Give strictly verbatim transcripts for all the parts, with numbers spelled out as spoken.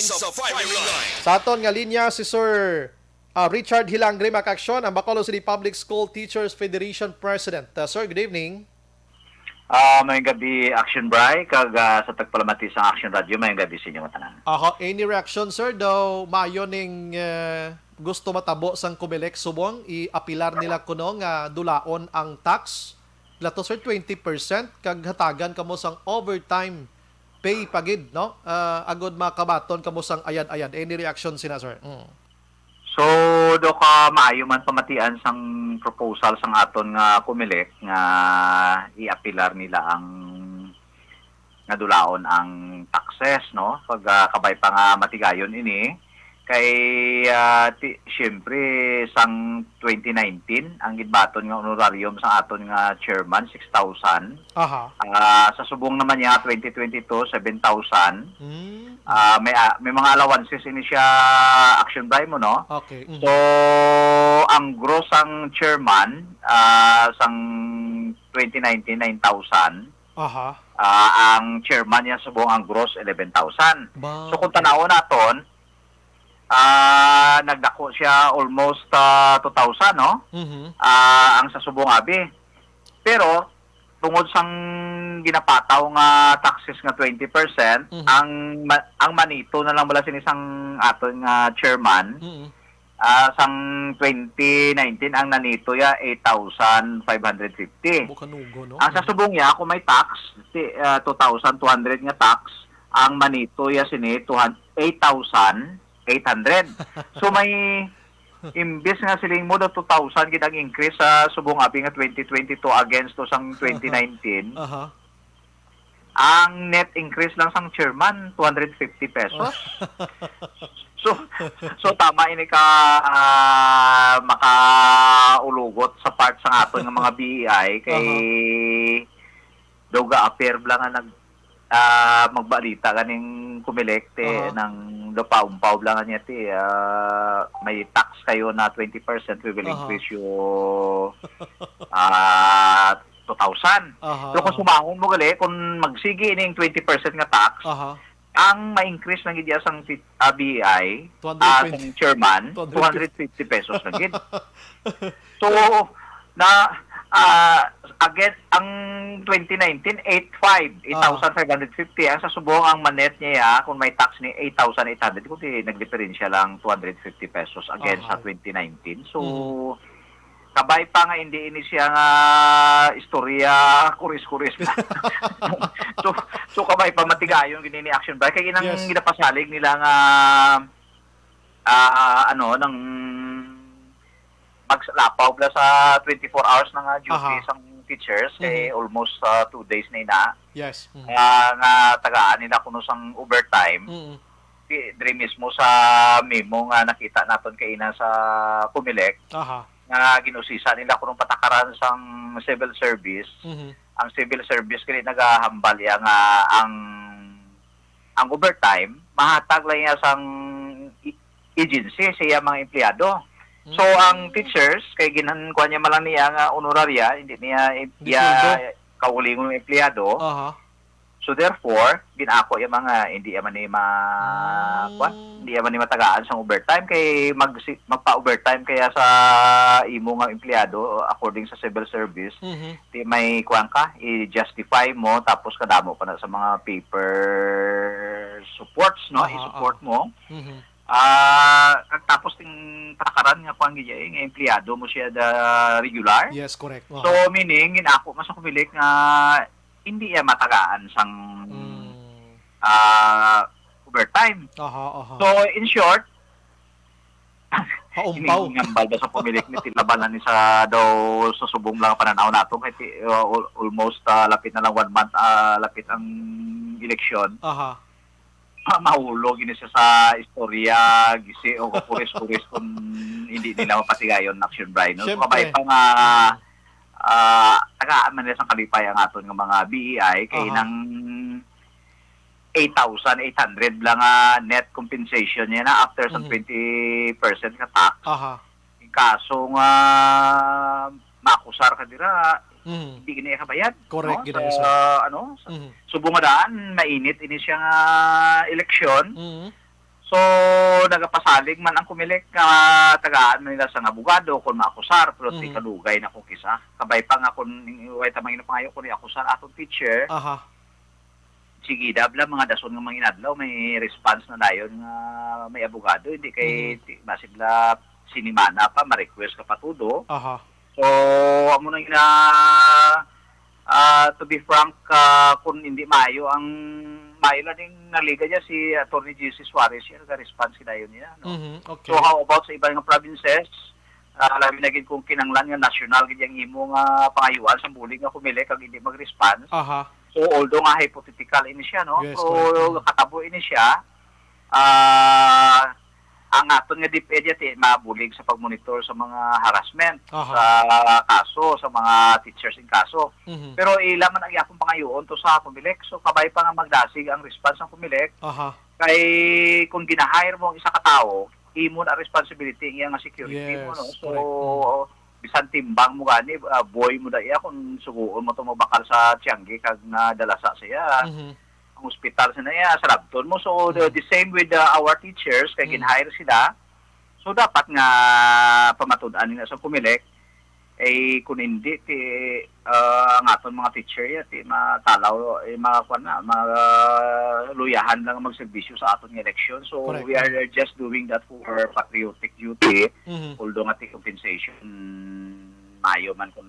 Sa firing line. Sa aton nga linya, si Sir, ah, Richard Hilangre, mga kaaksyon, ang Bacolod City Public School Teachers Federation President. Ah, sir, good evening. Ah, may gabi, Action Bry, kag, ah, sa tagpalamati sa Action Radio, may gabi sa inyo tanan. Aha, any reaction, sir? Daw maayo ning, eh, gusto matabo sang Comelec subong, i-apilar nila kuno nga dulaon ang tax. Lato, sir, twenty percent, kag hatagan kamo sang overtime pay pa gid, no? Ah, agod makabaton kamo sang ayad-ayad. Any reaction sina, sir? Mm. So, do ka maayo man pamatian sang proposal sang aton nga Comelec nga i-apilar nila ang, nga dulaon ang taxes, no? Pag, ah, kabay pa nga matigayon ini, kay, ah, ti-, siyempre, sang twenty nineteen, ang ginbaton nga honorarium sa aton nga chairman, six thousand. Aha. Ah, sa subong naman niya, twenty twenty-two, seven thousand. Mm. Ah, may, ah, may mga allowances ini siya, Action Bry, mo, no? Okay. Mhm. So, ang gross sang chairman, ah, sang twenty nineteen, nine thousand. Aha. Ah, ang chairman niya subong ang gross eleven thousand. Ba, So, kung okay. tanawon naton, ah, nagdako siya almost, ah, two thousand, no? Mhm. Ah, ang sa subong abi. Pero, tungod sang ginapataw nga taxes nga twenty percent, Mhm. ang ma-, ang manito na lang bala sini sang aton nga chairman, Mhm. ah, sang twenty nineteen, ang nanito ya eight thousand five hundred fifty. Bukanugo, no? Ang sa Mhm. subong ya, kung may tax, ti-, ah, two thousand two hundred nga tax, ang manito ya sini, two hundred, eight thousand eight hundred. So, may, imbis nga siling mo daw two thousand gid ang increase sa subong abi nga twenty twenty-two against to sang twenty nineteen, Aha. ang net increase lang sang chairman, two hundred fifty pesos. So, so tama ini ka, ah, makaulugot sa part sa aton nga mga B E I kay Aha. daw ga-appear lang nga nag-, ah, magbalita ganing Comelec, te, Aha. nang daw paumpaw lang niya, te, ah, may tax kayo na twenty percent, we will Aha. increase you, ah, two thousand. Aha, Pero kung aha. sumahon mo gali, kung magsigi ning twenty percent nga tax, Aha. ang ma-increase lang gid iya sang ti-, ah, B E I, ah, Two hundred twenty. sang chairman, Two hundred fifty. two hundred fifty pesos lang gid. So, na, ah, again, ang twenty nineteen, eight five, Ah. eight thousand five hundred fifty. Ang sa subong, ang manet niya, kung may tax ni eight thousand eight hundred, kung di, nagdiferensya lang two hundred fifty pesos again sa Aha. twenty nineteen. So, Mhm. kabay pa nga hindi ini siya nga istorya, kuris-kuris na. So, so kabay pa matigayon gini ni Action Bike. Kay inang Yes. ginapasalig nila nga, ah, ano, nang magsalapaw bala sa twenty-four hours na nga duty Aha. sang teachers, kay Mhm. almost, ah, two days na ina. Yes. Mhm. Ah, nga tagaan nila kuno sang overtime. Mm. Di, diri mismo sa memo nga nakita naton kaina sa Comelec, Aha. nga ginusisa nila kuno patakaran sang civil service. Mhm. Ang civil service kini nagahambal iya nga ang, ang overtime mahatag lang iya sang i-, agency sa iya mga empleyado. So, ang Mm. teachers, kay ginhan-, kuha niya man lang niya nga honoraria, hindi niya i-, Di iya sweldo. kaugalingong empleyado. Aha. So, therefore, ginako iya mga, hindi iya man ni ma-, Mm. kuwan, hindi iya man ni matagaan sang overtime, kay mag-, si-, magpa-overtime kaya sa imo nga empleyado, according sa civil service, Mhm. di may kuwan ka, i-justify mo, tapos kadamo pa na sa mga paper supports, no? Aha, I-support aha. mo. Mhm. Ah, kag tapos ting patakaran nga kuwan gid, eh, nga empleyado mo siya da regular. Yes, correct. So, Aha. meaning, ginako man sa Comelec nga hindi iya matagaan sang, Mm. ah, overtime. Aha, aha. So, in short, Paumpaw. ining hambal ba sa Comelec ni ti-, labanan ni sa daw sa subong lang panan-aw nato kay ti-, uh, al-, almost, ah, lapit na lang one month, ah, lapit ang eleksyon. Aha. Ma-, mahulog ini siya sa istorya, gisi o kuris-kuris kung hindi nila mapatigayon na Action Bry, no? So, Siyempre. kabay pa nga, Mm. ah, tagaan man nila sang kalipay ang aton nga mga B E I, kay Aha. nang eight thousand eight hundred lang nga net compensation niya na after sa Mhm. twenty percent nga tax. Aha. In kaso nga makusar ka dira, Mhm. hindi gini kabayad, Correct, no? gid Sa, sir. ano, sa Mhm. subong nga daan, mainit ini siya nga eleksyon. Mhm. So, nagapasalig man ang Comelec nga tagaan nila sang abogado kon maakusar, pero ti Mhm. kadugay na kung kisa. Kabay pa nga kung way ta man ginapangayo kung i-akusar atong teacher, Aha. sige, dabla mga dason nga mga inadlaw, may response na dayon nga may abogado, hindi kay Mhm. ti-, basig la sinimana pa, ma-request ka pa tudo. Aha. So, amo na gina-, ah, to be frank, ah, kung hindi maayo ang, maayo lang ning naliga niya si Attorney G C Suarez, siya nag-response dayon niya, no? Mhm, okay. So, how about sa iba nga provinces? Ah, labi na gid kung kinanglan nga national gid ang imo nga pangayuan sa bulig nga Comelec kag hindi mag-response. Aha. So, although nga hypothetical ini siya, no? Yes, Pero correct. Mhm. katabo ini siya, ah, ang aton nga DepEd ti mabulig sa pagmonitor sa mga harassment Aha. sa kaso, sa mga teachers in kaso. Mhm. Pero ila man ang akong pangayuon to sa Comelec. So, kabay pa nga magdasig ang response ng Comelec, Aha. kay kung gina-hire mo ang isa ka tawo, imo na responsibility ang iya nga security mo, no? Yes, So, correct. Mm. bisan timbang mo gani, ah, boy mo da iya kung suguon mo to mabakal sa tiyanggi kag nadala sa siya. Mhm. Ang ospital sa iya, sa labton mo. So, the, Mhm. the same with, uh, our teachers, kay Mhm. gin-hire sila. So, dapat nga pamatud-an nila sa Comelec, eh, kung hindi, ti, ah, ang aton mga teacher, ya, ti, matalaw, eh, mga, kwan na, mga luyahan lang ang magserbisyo sa aton nga eleksyon. So, Correct. we are just doing that for patriotic duty, Mhm. although nga ti compensation, mayo man kung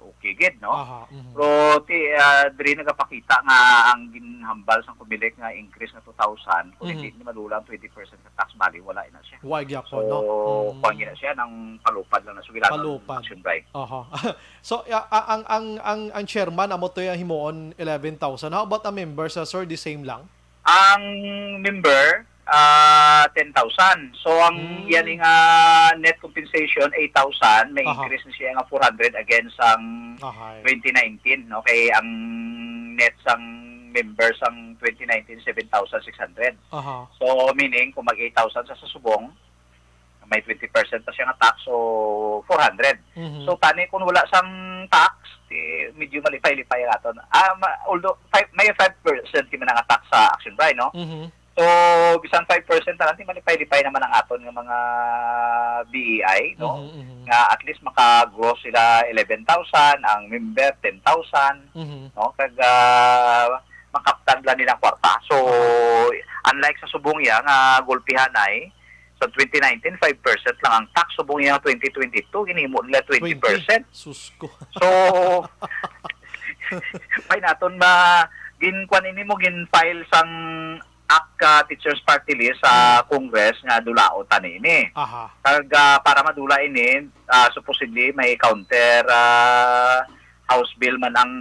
okay gid, no? Aha, mhm. Pero ti, ah, diri nagapakita nga ang ginhambal sang Comelec nga increase nga two thousand, kung Mhm. hindi ni madula ang twenty percent nga tax, bali, wala na siya. Wa gyapon, So, no? Mm. kuwan gina siya, nang palupad lang na sugilanon Palupad. action by. Aha. So, ya-, a-, ang, ang, ang, ang chairman, amo to yung himuon, eleven thousand. How about ang member sa, sir? The same lang? Ang member, ah, ten thousand. So, ang Mm. yan nga net compensation, eight thousand, may Aha. increase na siya nga four hundred against ang Ahay. twenty nineteen, no? Kay ang net sang member sang twenty nineteen, seven thousand six hundred. Aha. So, meaning, kung mag eight thousand sa, sa subong, may twenty percent pa siya nga tax, so four hundred. Mhm. So, tani kung wala sang tax, ti, medyo malipay-lipay ang aton. Ah, ma-, although five, may five percent kami nga tax sa Action Buy, no? Mhm. So, bisan five percent na lang, ti malipay-lipay naman ang aton nga mga B E I, no? Mhm, mhm. Nga at least maka-gross sila eleven thousand, ang member ten thousand, Mhm. no? Kag, ah, makaptan lang nilang kwarta. So, Aha. unlike sa subong iya nga gulpihanay, sa twenty nineteen, five percent lang ang tax. Subong iya nga twenty twenty-two, ginhimo nila Twenty. twenty percent. Sus ko. So, may naton ba, gin-, kwan ini mo, gin-file sang act ka Teachers Party List sa Hmm. Congress nga dulaon tani ini. Aha. Kag, ah, para madula ini, ah, supposedly may counter, ah, House bill man ang,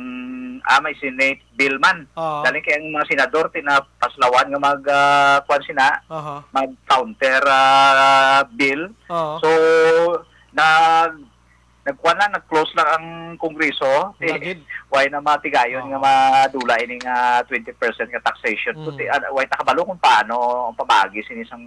ah, may Senate bill man. Oo. Galing kay ang mga senador, pinapaslawan nga mag, ah, kwan sina, Aha. mag-counter, ah, bill. Oo. So, nag-, nagkuan lang, nag-close lang ang Kongreso. Wala gid. Why na matigayon nga Oo. madula ini nga twenty percent nga taxation? Mm. Kundi, ah, why ta kabalo kung paano ang pamaagi sini sang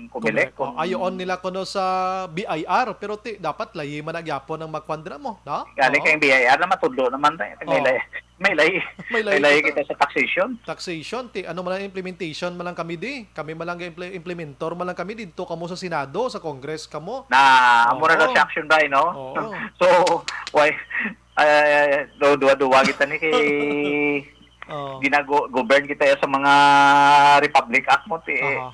Comelec? Comelec. Oh, kung ayoon nila kuno sa B I R, pero ti, dapat layi man na gyapon ang magkuan dira mo, no? Gali Oo. kay B I R na matudlo naman tayo. May Oo. layi, may layi, May may layi layi kita. kita sa taxation. Taxation, ti, ano man ang implementation man lang kami di. Kami man lang ga-imple-, implementor man lang kami didto kamo sa Senado, sa Congress kamo. Na, amo na daw Oo. si Action Bay, no? Oo. So, why, eh, do-, duwa-duwa kita ni kay Oo. ginago-, govern kita sa mga Republic Act mo, ti, Aha.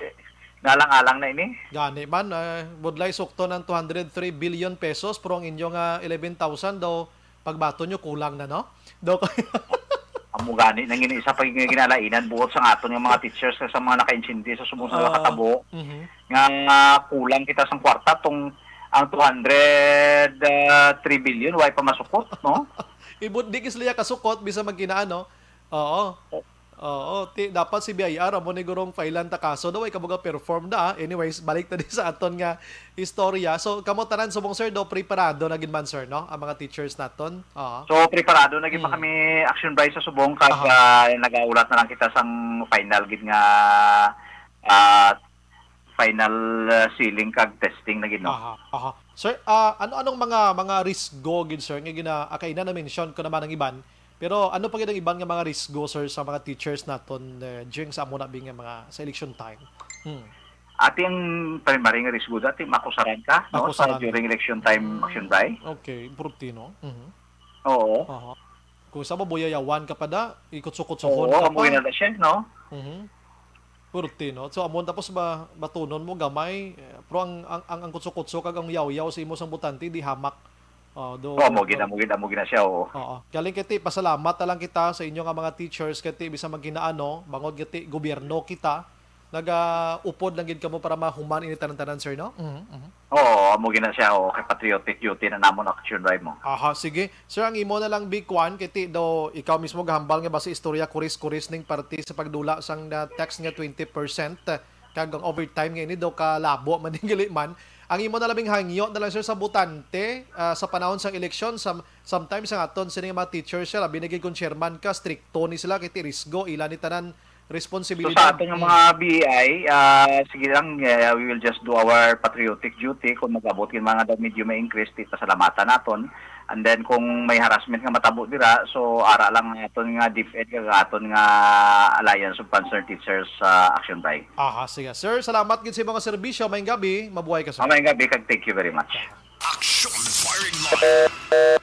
ngalang-alang na ini. Gani man, eh, budlay sukton ang two hundred three billion pesos, pero ang inyo nga eleven thousand daw, pagbaton nyo, kulang na, no? Daw ko- Amo gani, nang ini isa pa yung ginalainan, buot sa aton nga mga teachers, sa mga nakaintindi sa subong sa Ah, katabo, mhm. nga, ah, kulang kita sang kwarta, tong, ang two hundred three billion, way pa masukot, no? Ibud-, di kisliya kasukot, bisa magkinaano. Oo. Oo, ti, dapat si B I R, amo ni gurong filean ta kaso daw, ay kabuga perform na, ah. Anyways, balik ta di sa aton nga istorya. So, kamo tanan subong, sir, do, preparado na gid man, sir, no? Ang mga teachers naton. Oo. So, preparado na gid pa Mm. kami, Action Bryce, sa subong, kag, Aha. ah, nagaulat na lang kita sang final gid nga, ah, final, ah, sealing kag testing na gid, no? Aha, aha. Sir, ah, ano-anong mga, mga risgo gid, sir, nga gina-, ah, kaina na-mention ko naman ang iban, pero ano pa gid ang iban nga mga risgo, sir, sa mga teachers naton, eh, during sa amo na bing nga mga, sa election time? Hmm. Ati ang primary nga risgo dati, makusaran ka, no? Sa Makusaran. During election time, Mm, action by? Okay, importante, no? Mhm. Oo. Aha. Kung sa mabuyayawan ka pa da, ikutso-kutsohon Oo, ka amo pa. Ginala siya, no? Mhm. Purti, no? So, amo tapos ba, batunon mo gamay, eh, pero ang, ang, ang, ang kutso-kutso kag ang yaw-yaw sa imo sang botante, di hamak. Oh, do, Oo, amo do. Gid, amo gid, amo gid na siya, oo. Oo. Galing kay ti, pasalamat na lang kita sa inyo nga mga teachers kay ti, bisan magkinaano, bangod kay ti, gobyerno kita, nagaupod lang gid kamo para mahuman ini tanan-tanan, sir, no? Mhm, mhm. Oo, amo gid na siya, oo, kay patriotic duty na namon action drive mo. Aha, sige. Sir, ang imo na lang big kwan, kay ti, do, ikaw mismo gahambal nga basi istorya kuris-kuris ning parte sa pagdula sang na tax nga twenty percent, kag ang overtime nga ini do kalabo man ning gali man. Ang imo na labing hangyo na lang, sir, sa botante, ah, sa panahon sang eleksyon, sam-, sometimes ang aton sini nga mga teacher, sir, labi na gid kung chairman ka, strikto ni sila, kay ti risgo, ila ni tanan So, responsibilidad. Sa aton nga Mm. mga B I, ah, sige lang, eh, we will just do our patriotic duty. Kung mag-abot yung mga daw medyo may increase, di pasalamatan naton. And then, kung may harassment nga matabo dira, so ara lang naton nga DepEd kag aton nga Alliance of Concerned Teachers sa Action Bay. Aha, sige. Sir, salamat gid sa imong serbisyo. Mayong gabi, mabuhay ka, sir. Mamayong gabi, kag thank you very much. Action Firing Line.